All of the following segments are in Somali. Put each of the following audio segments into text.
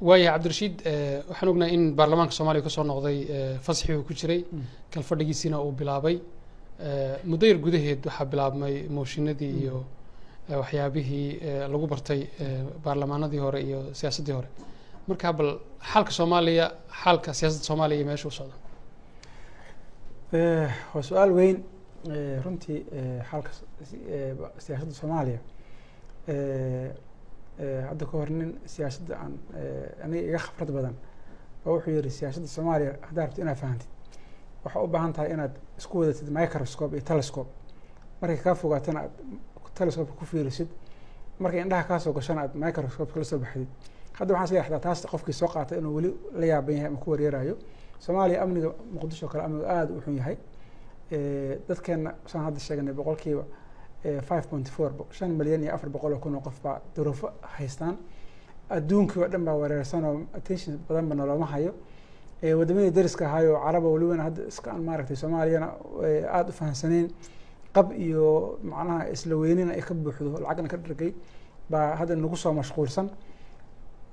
Waayahay Cabdirashiid, waxaan ognahay in baarlamaanka Soomaaliya kasoo noqday fasxii uu ku jiray, kalfadhigiisiina uu bilaabay. Muddo yar gudaheed waxaa bilaabmay mooshinadii iyo waxyaabihii lagu bartay baarlamaanadii hore iyo siyaasaddii hore. Marka bal xaalka Soomaaliya, xaalka siyaasadda Soomaaliya iyo meesha u socda. Waa su-aal weyn runtii. Xaalka siyaasadda Soomaaliya, hadda ka hor nin siyaasadda aan aniga iga khibrad badan oo wuxuu yihi, siyaasadda Soomaaliya haddaa rabto inaad fahantid, waxaa u baahan tahay inaad isku wadatid microscope iyo telescope. Markay kaa fogaatana aad telescope ku fiirisid, markay indhaha kaasoo gashana aad microscope kala soo baxdid. Hadda waxaan is leeyahay taas qofkii soo qaatay inuu weli la yaaban yahay ama ku wareerayo. Soomaaliya amniga Muqdisho kale, amniga aada u xun yahay. Dadkeena saan hadda sheegnay 5.4 boqolkiiba, 5,400,000 oo qof baa duruufo haystaan. Adduunkii oo dhan baa wareersan oo attention badan ba nalooma hayo. Wadamadii dariska ahaayoo caraba welibana hadda iska aan maaragtay Soomaaliyana aada u fahamsanayn, qab iyo macnaha isla weynina ay ka buuxdo, lacagna ka dhargay baa hadda nagu soo mashquulsan.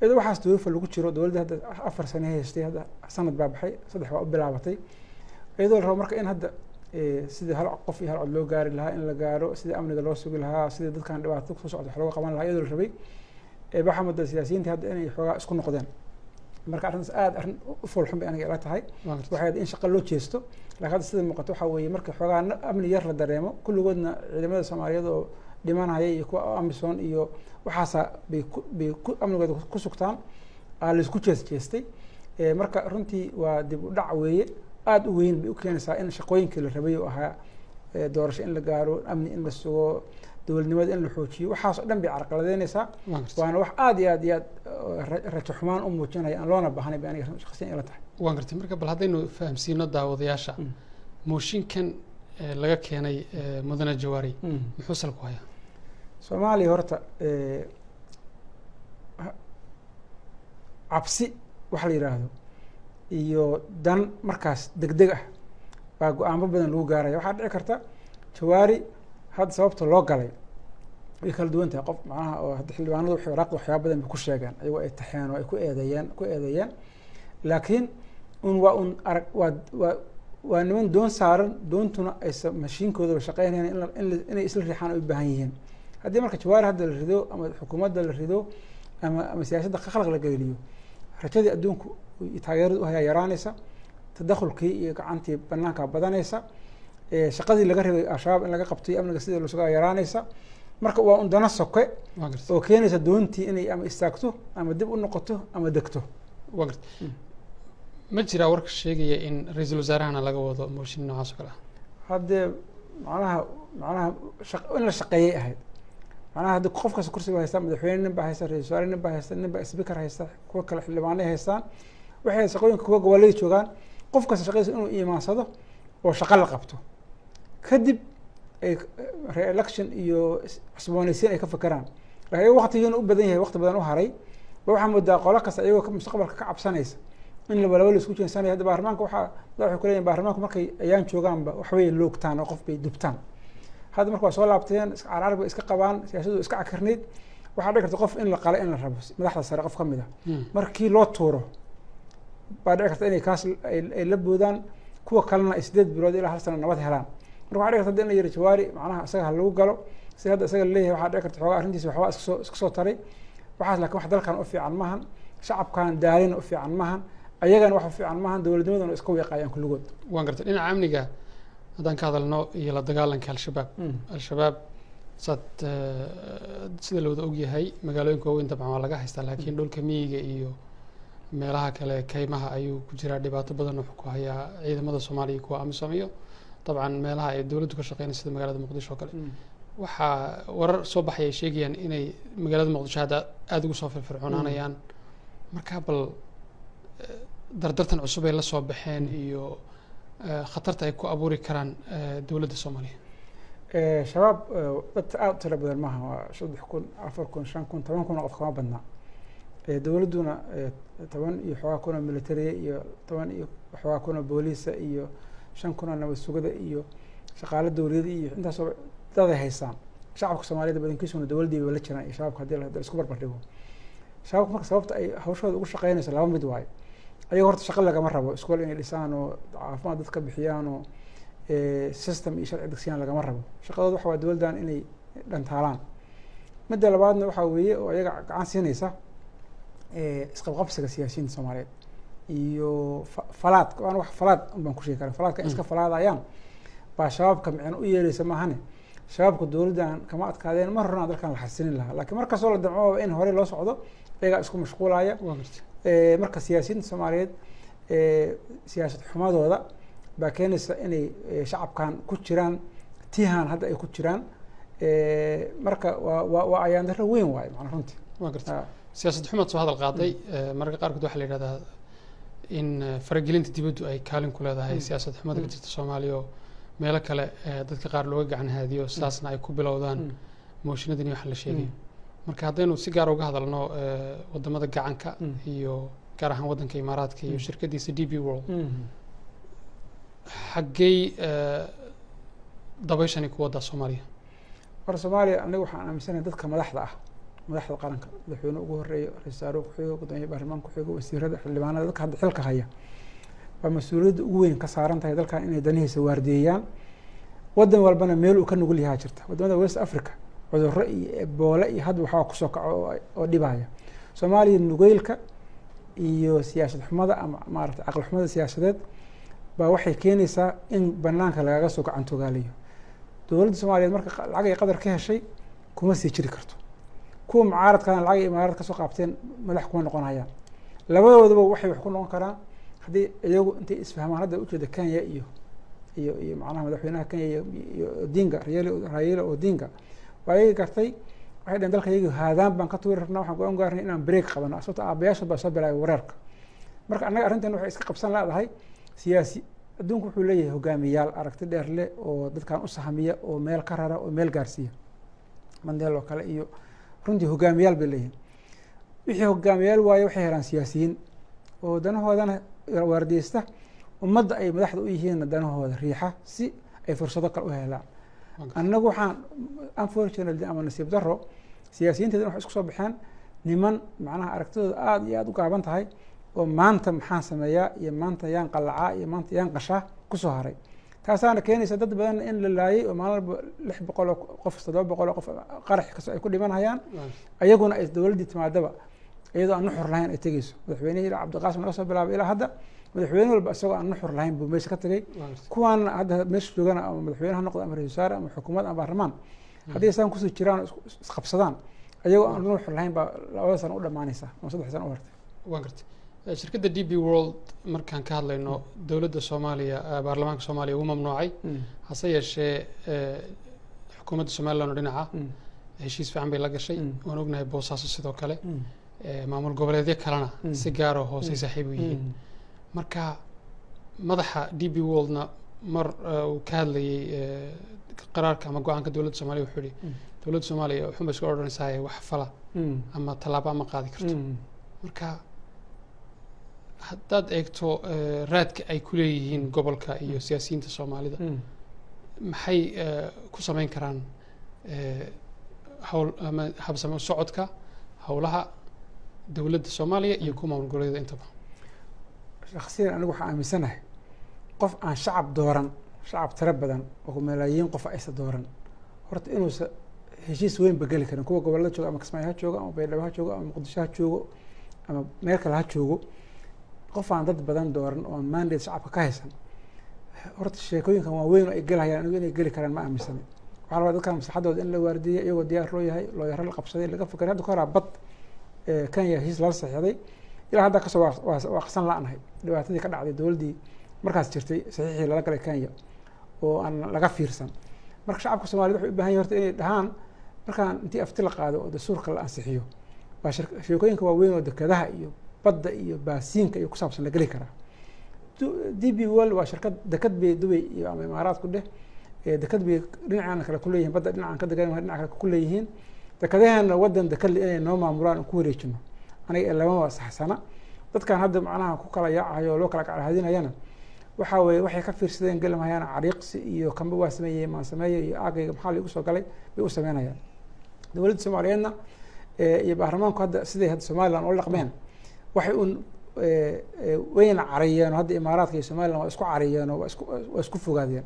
Iyadoo waxaas duruufa lagu jiro, dowladda hadda 4 sane haystay, hadda sanad baa baxay, 3 baa u bilaabatay. Iyadoo la rabo marka in hadda sidii hal qof iyo hal cod loo gaari lahaa in la gaaro, sidii amniga loo sugi lahaa, sidii dadkan dhibaato kusoo socota wax looga qaban lahaa, iyadoo la rabay, waxaa moodaa siyaasiyiintii hadda inay xoogaa isku noqdeen. Marka arrintaas aada arrin u foolxun bay aniga ila tahay. Waxay in shaqa loo jeesto, laakiin hadda sida muuqato waxaa weeye marka xoogaa amni yar la dareemo, kulligoodna ciidamada Soomaaliyeed oo dhimanaya iyo kuwa AMISOM iyo waxaasa bay ku amnigooda ku sugtaan aa laisku jees jeestay. Marka runtii waa dib u dhac weeye aada u weyn bay u keenaysaa in shaqooyinkii la rabay oo ahaa doorasho in la gaaro, amni in la sugo, dowladnimada in la xoojiyo, waxaas oo dhan bay carqaladeynaysaa. Waana wax aada iyo aad iyo aad rajo xumaan u muujinaya aan loona baahnay bay aniga shaqsiyan ila tahay. Waan gartay. Marka bal haddaynu fahamsiino daawadayaasha, mooshinkan laga keenay mudane Jawaari muxuu sal ku hayaa? Soomaaliya horta cabsi waxa la yidhaahdo iyo dan markaas degdeg ah baa go-aamo badan lagu gaaraya. Waxaa dhici karta Jawaari hadda sababta loo galay way kala duwan tahay. Qof macnaha oo hadda xildhibaanadu waxay waraaqda waxyaaba badan bay ku sheegeen, ayagoo ay taxeen oo ay ku eedeeyeen, laakiin un waa un arag waa niman doon saaran, doontuna aysa mashiinkoodaba shaqeynayaan inay isla riixaan ay u baahan yihiin. Haddii marka Jawaari hadda la rido ama xukuumadda la rido ama siyaasadda khalaq la geliyo, rajadii adduunku taageerada u hayaa yaraanaysa, tadakhulkii iyo gacantii banaanka badanaysa, shaqadii laga rabay Al-Shabaab in laga qabto iyo amniga sidii loo sugaa yaraanaysa. Marka waa un dana soke oo keenaysa doontii inay ama istaagto ama dib u noqoto ama degto. Waa gartay. Ma jiraa warka sheegaya in ra-iisul wasaarahana laga wado mooshin noocaas oo kale ah? Haddee macnaha in la shaqeeyay ahayd. Macnaha haddi qof kasta kursi ba haysta, madaxweyne nin baa haysta, ra-isul wasaare nin baa haysta, nin baa speaker haysta, kuwa kale xildhibaanay haystaan, waxay shaqooyinka kuwa gobollada joogaan. Qof kasta shaqadiisa inuu iimaansado oo shaqo la qabto, kadib ay re-election iyo cusboonaysiin ay ka fekeraan. Lakin ayago waqtigiina u badan yahay, waqti badan u haray ba, waxaa moodaa qolo kasta iyagoo mustaqbalka ka cabsanaysa in laba laba la isku jeensanaya. Hadda baarlamaanka waxaa dad waxay kuleeyihin baarlamaanku markay ayaan joogaanba waxbay loogtaan oo qof bay dubtaan. Hadda marka waa soo laabteen, carcar bay iska qabaan, siyaasaddu iska cakirnayd. Waxaa dhici karta qof in la qala in la rabo madaxda sare qof ka mid a, markii loo tuuro baa dhici karta inay kaas ay la boodaan, kuwa kalena ay 8 bilood ilaa hal sano nabad helaan. Marka waxaa dhici karta in la yiri Jawaari macnaha isaga ha lagu galo, si hadda isaga laleeyahay. Waxaa dhici karta xoogaa arrintiisa waxbaa iska soo taray waxaas, laakiin wax dalkan u fiican maahan, shacabkan daalina u fiican maahan, ayagana wax u fiican maahan, dowladnimadana iska weeqayaan kulligood. Waan gartay. Dhinaca amniga haddaan ka hadalno iyo la dagaalanka Al-Shabaab, Al-Shabaab saad sida la wada ogyahay magaalooyinka waaweyn dabcan waa laga haystaa, laakiin dhulka miyiga iyo meelaha kale kaymaha ayuu ku jiraa. Dhibaato badan wuxuu ku hayaa ciidamada Soomaaliya iyo kuwa AMISOM iyo dabcan meelaha ay dowladdu ka shaqeynaysa sida magaalada Muqdisho oo kale. Waxaa warar soo baxay ay sheegayaan inay magaalada Muqdisho hadda aada ugu soo firfircoonaanayaan. Marka bal dardartan cusub ay la soo baxeen iyo khatarta ay ku abuuri karaan dowladda Soomaaliya. Shabaab dad aada u tiro badan maaha, waa 3000, 4000, 5000, 10,000 oo qof kama badna. Dowladduna toban iyo xoogaa kun oo militariya iyo toban iyo xoogaa kun oo booliisa iyo 5000 oo nabad sugada iyo shaqaale dowliyada iyo intaasoo daday haystaan. Shacabka Soomaaliyed badankiisuna dowladdiiba la jiraan iyo shabaabka haddii la isku barbar dhigo. Shabaabka marka sababta ay hawshooda ugu shaqeynayso laba mid waayo. Ayaga horta shaqo lagama rabo, iskool inay dhisaan oo caafimaad dadka bixiyaan oo system iyo sharci degsiyaan lagama rabo. Shaqadooda waxa waa dowladdan inay dhantaalaan. Midda labaadna waxaa weeye oo iyaga gacan siinaysa isqabqabsiga siyaasiyiinta Soomaaliyeed iyo falaadka. Waan wax falaad un baan ku sheegi karaa, falaadka iska falaadayaan baa shabaabka micno u yeeleysa maahane. Shabaabka dowladdan kama adkaadeen, mar horena dalkan la xasilin lahaa, laakiin mar kastoo la damco in hore loo socdo iyagaa isku mashquulaya. Marka siyaasiyiinta Soomaaliyeed siyaasad xumadooda baa keenaysa inay shacabkan ku jiraan tihan hadda ay ku jiraan. Marka waa ayaan darro weyn waaye macna runtii. Waa gartay. Siyaasad xumaad soo hadal qaaday. Mararka qaarkood waxaa la yidhahdaa in faragelinta dibaddu ay kaalin ku leedahay siyaasad xumada ka jirta Soomaaliya, oo meelo kale dadka qaar looga gacan haadiyo, saasna ay ku bilowdaan mooshinadani waxa la sheegay. Marka haddaynu si gaar uga hadalno wadamada gacanka iyo gaar ahaan waddanka Imaaraadka iyo shirkadiisa DP World, xaggey dabayshani ku waddaa Soomaaliya? Horta Soomaaliya aniga waxaan aaminsanahay dadka madaxda ah, madaxda qaranka, madaxweyne ugu horeeyo, ra-iisul wasaare ku-xigo, guddoomiye baarlamaanka ku-xigo, wasiirada, xildhibaanada, dadka hadda xilka haya baa mas-uuliyadda ugu weyn ka saaran tahay dalkan inay danihiisa waardiyeeyaan. Waddan walbana meel uu ka nugul yahaa jirta. Waddamada West Africa cudurro iyo eboole iyo hadda waxaa kusoo kaco oo dhibaya Soomaaliya. Nugeylka iyo siyaasad xumada ama maarata caqli xumada siyaasadeed baa waxay keenaysaa in banaanka lagaga soo gacantogaaliyo dowladda Soomaaliyeed. Marka lacag ay Qadar ka heshay kuma sii jiri karto, kuwa mucaaradkana lacag ay Imaaraad kasoo qaabteen madax kuma noqon hayaan. Labadoodaba waxay wax ku noqon karaan haddii iyagu intay isfahmaan. Hadda ujeeda Kenya iyo macnaha madaxweynaha Kenya iyo Odinga, Raila Odinga waa iyaga gartay. Waxay dhaheen dalka iyaga haadaan baan ka tuuri rabnaa, waxaan go-aan gaarnay inaan break qabano, sababta aabayaashood baa soo bilaabay wareerka. Marka annaga arrintan waxay iska qabsan leedahay siyaasi. Adduunku wuxuu leeyahay hogaamiyaal aragti dheer leh oo dadkan u sahmiya oo meel ka rara oo meel gaarsiiya, Mandela oo kale iyo runtii hogaamiyaal bay leeyihin. Wixii hogaamiyaal waaye waxay helaan siyaasiyiin oo danahoodana waardiyeysta, ummadda ay madaxda u yihiinna danahooda riixa si ay fursado kale u helaan. Annagu waxaan unfortunately ama nasiib darro siyaasiyiinteedana waxay isku soo baxeen niman macnaha aragtidooda aada iyo aada u gaaban tahay, oo maanta maxaan sameeyaa iyo maanta yaan qalacaa iyo maanta yaan qashaa kusoo haray. Taasaana keenaysa dad badan in la laayay oo maalin walba 600 oo qof, 700 oo qof qarax kastoo ay ku dhimanayaan, ayaguna ay dowladdii timaadaba iyadoo aan nuxur lahayn ay tegeyso. Madaxweynihii ilaa Cabdiqaasim laga soo bilaabay ilaa hadda, madaxweyne walba isagoo aan nuxur lahayn buu meesha ka tegey. Kuwaana hadda meesha joogana, ama madaxweyne ha noqdo ama ra-isul wasaare ama xukuumad ama baarlamaan, haddii saan kusoo jiraan oo isqabsadaan ayagoo aan nuxur lahayn baa 2 sano u dhamaanaysa ama 3 sano u hartay. Waan gartay. Shirkadda DP World markaan ka hadlayno, dowladda Soomaaliya, baarlamaanka Soomaaliya uu mamnuucay, hase yeeshee xukuumadda Somaliland oo dhinaca heshiis fiican bay la gashay. Waan ognahay Boosaaso sidoo kale, maamul goboleedyo kalena si gaaroo hoosey saaxiib u yihiin. Marka madaxa DP Worldna mar uu ka hadlayey qaraarka ama go-aanka dowladda Soomaaliya wuxuu yihi dowladda Soomaaliya wuxuun bay iska odhanaysaa wax fala ama tallaabo ama qaadi karto. Marka haddaad eegto raadka ay ku leeyihiin gobolka iyo siyaasiyiinta Soomaalida, maxay ku samayn karaan hawl ama habsame u socodka howlaha dowladda Soomaaliya iyo kuwa maamul goboleedyada intaba? Shaksiyan anigu waxaan aaminsanahay qof aan shacab dooran, shacab tiro badan oo malaayiin qof aysa dooran, horta inuusa heshiis weynba geli karin. Kuwa gobolada jooga, ama Kismaayo ha joogo ama Baydhabo ha joogo ama Muqdisho ha joogo ama meel kale ha joogo, qof aan dad badan dooran oo mandate shacabka ka haysan, horta sheekooyinkan waa weyn oo ay gelahayaan anigu inay geli karaan ma aaminsana. Waxaa la rabaa dadkan maslaxadooda in la waardiyo iyagoo diyaar loo yahay, looyaro la qabsaday, laga fekeray. Hadda ka horaa bad Kenya heshiis lala saxiixday, ilaa hadda kasoo waaqsan la-nahay dhibaatadii ka dhacday dowladdii markaas jirtay saxiixii lala galay Kenya oo aan laga fiirsan. Marka shacabka Soomaaliyed waxay u baahan yihin horta inay dhahaan markaan intii afti la qaado oo dastuurka la ansixiyo baa sheekooyinka waaweyn oo dekadaha iyo badda iyo baasiinka iyo ku saabsan la geli karaa. DP World waa shirkad dekad bay Dubay iyo ama Imaaraad ku dheh, dekad bay dhinacan kale ku leeyihin, badda dhinacan ka degan dhinaca kale ku leeyihiin. Dekadaheena waddan dekad inay noo maamulaan oo ku wareejino aniga ee lamaba saxsana. Dadkan hadda macnaha ku kala yaacayo oo loo kala kacalhadinayana waxaa weeye waxay ka fiirsadeen gelamahayaan cariiqsi iyo kamba waa sameeyey maan sameeye iyo aagayga maxaa laigu soo galay bay u sameynayaan. Dowladda Soomaaliyeedna iyo baarlamaanku hadda siday hadda Somaliland ula dhaqmeen waxay un wayna cariyeen oo hadda Imaaraadka iyo Somaliland waa isku cariyeen oo waa isku fogaadeen.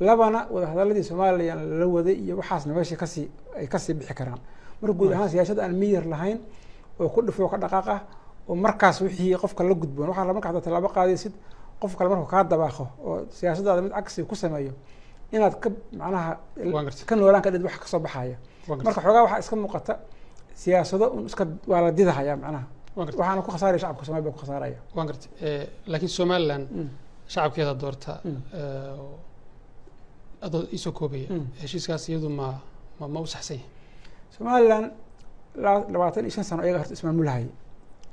Labana wadahadaladii Somaliland lala waday iyo waxaasna meesha kasii ay kasii bixi karaan. Marka guud ahaan siyaasad aan miyir lahayn oo ku dhufoo ka dhaqaaq ah oo markaas wixii qofka la gudboon waxaa marka hadda tallaabo qaadaysid qof kale markuu kaa dabaaqo oo siyaasadaada mid cagsi ku sameeyo inaad ka macnaha ka noolaan ka dhid wax kasoo baxaya. Marka xoogaa waxaa iska muuqata siyaasado un iska waa la didahaya macnaha, waxaana ku khasaaraya shacabka Soomaaliya baa ku khasaaraya. Waan gartay, laakiin Somaliland shacabkeeda doorta adoo iisoo koobaya heshiiskaas iyadu ma u saxsan yahay? Somaliland 25 sano iyaga horta ismaamulhayay,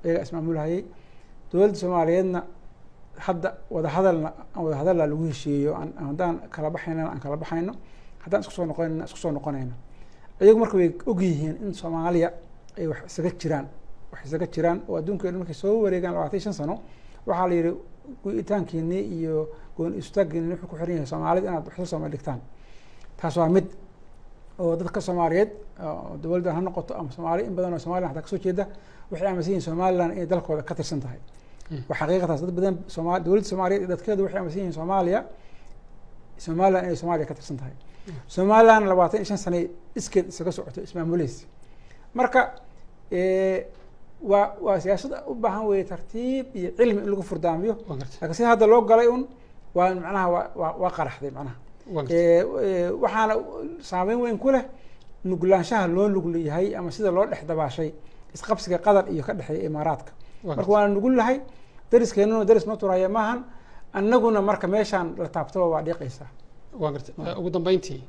iyaga ismaamulhayay. Dowladda Soomaaliyeedna hadda wadahadalna aan wadahadalla lagu heshiiyeyo, haddaan kala baxaynana aan kala baxayno, haddaan isku soo noqonaynana isku soo noqonayno. Iyagu marka way og yihiin in Soomaaliya ay wax isaga jiraan, wax isaga jiraan oo adduunkeena markay soo wareegaan 25 sano waxaa la yidhi go'itaankiinii iyo gooni istaaggiinii wuxuu ku xiran yahay Soomaalida inaad wax la Soomaali dhigtaan. Taas waa mid oo dadka Soomaaliyeed dowladdan ha noqoto ama Soomaali in badan oo Somaliland xataa kasoo jeeda waxay aaminsan yihiin Somaliland inay dalkooda ka tirsan tahay. Waa xaqiiqataas dad badan dowladda Soomaaliyeed iyo dadkeedu waxay aaminsan yihiin Somaliland inay Soomaaliya ka tirsan tahay. Somaliland 25 sanay iskeed isaga socoto ismaamuleysa. Marka waa siyaasad u baahan weeye tartiib iyo cilmi in lagu furdaamiyo, laakiin sida hadda loo galay un waa macnaha waa qaraxday macnaha. Waxaana saameyn weyn ku leh nuglaanshaha loo nugl yahay ama sida loo dhex dabaashay isqabsiga Qatar iyo ka dhexeeya Imaaraadka. Marka waana nugul lahay, dariskeenuna daris noo turaya maahan, annaguna marka meeshaan la taabtaba waa dhiiqaysaa. Waan gartay. Ugu dambeyntii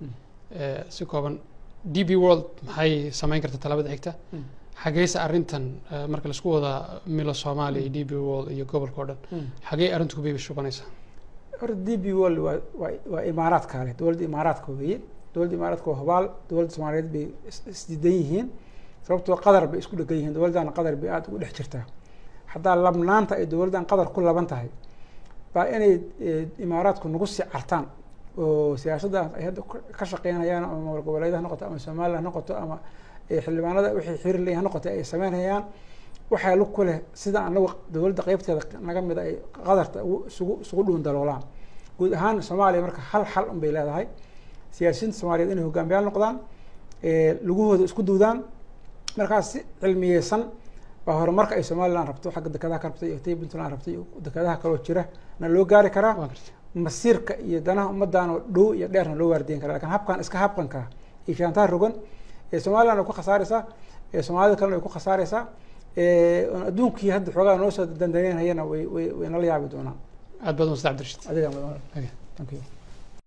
si kooban DP World maxay samayn kartaa tallaabada xigta? Xageyse arrintan marka laisku wada milo Soomaaliya iyo DP World iyo gobolka oo dhan, xagee arrintu ku biibi shubanaysaa? Horta DP World waa Imaaraadka leh, dowladda Imaaraadka weeye. Dowladda Imaaraadka waa hubaal dowladda Soomaaliyeed bay isdiidan yihiin, sababtoo Qatar bay isku dhegan yihiin. Dowladdan Qatar bay aada ugu dhex jirtaa. Haddaa labnaanta ay dowladdan Qatar ku laban tahay baa inay Imaaraadku nagu sii cartaan oo siyaasaddaas ay hadda ka shaqeynayaan ama maamul goboleedyada ha noqoto ama Somaliland ha noqoto ama xildhibaanada wixii xiriir leeyihin ha noqoto ay sameynayaan waxaa lug ku leh sida anagu dowladda qeybteeda naga mida ay Qatarta isugu dhuun daloolaan. Guud ahaan Soomaaliya marka hal xal un bay leedahay: siyaasiyiinta Soomaaliyeed inay hogaamiyaal noqdaan, lugahooda isku duudaan, markaas si cilmiyeysan baa horumarka ay Somaliland rabto xagga dekedaha ka rabtay iyo tay Puntland rabtay iyo dekedaha kaloo jira na loo gaari karaa, masiirka iyo danaha ummaddan oo dhow iyo dheerna loo waardiyen karaa. Lakin habkan iska habqanka iyo shaantaha rogan ee Somaliland way ku khasaareysaa, ee Soomaalida kalena way ku khasaareysaa, adduunkii hadda xoogaa noo soo dandaneynayana way nala yaabi doonaan. Aad baad umahadsan Cabdirashiid. Adigaa mudan. Thank you.